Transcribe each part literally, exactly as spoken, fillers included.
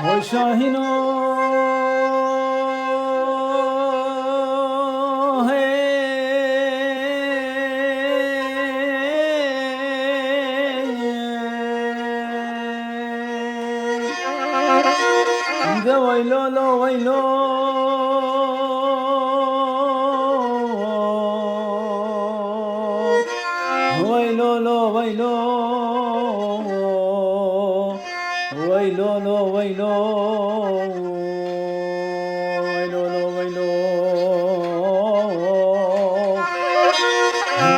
Hoy Şahîno, hey. De weylo lo weylo. Weylo lo weylo. Weylo lo weylo. Weylo lo weylo.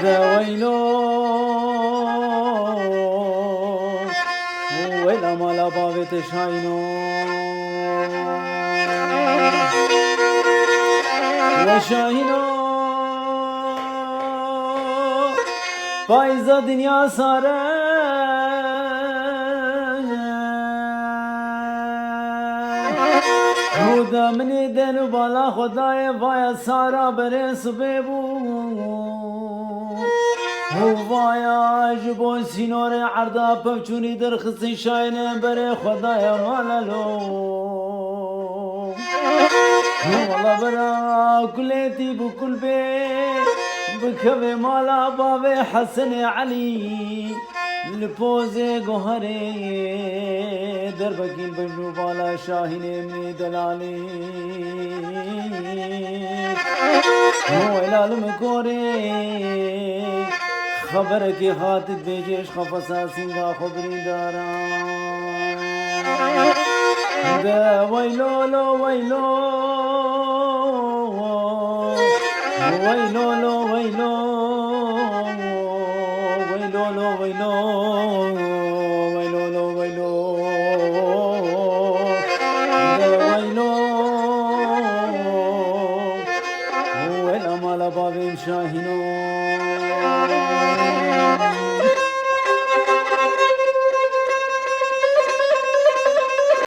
De weylo. Weyla mala bavê te Şahîno. We Şahîno. Payza dinya sare. Huda minê den û bala xwe dayê vaya sara berê sibê bû. Û vaya ji bo sînorê erda pevçûnî derxistin şayînê berê xwe dayê mala lo. Wala bera kulêtî bi kulbê bikevê mala bavê Hesenê Elî. Li pozê guherê derbekî li bin û bala Şahînê min ê delalî. Wela li min korê xeberekê hat dibêje ji qefesa sînga xwe birîndara. De weylo lo weylo. Weylo lo weylo. Weylo lo weylo. Weylo lo weylo. De weylo. Weyla mala bavê min Şahîno.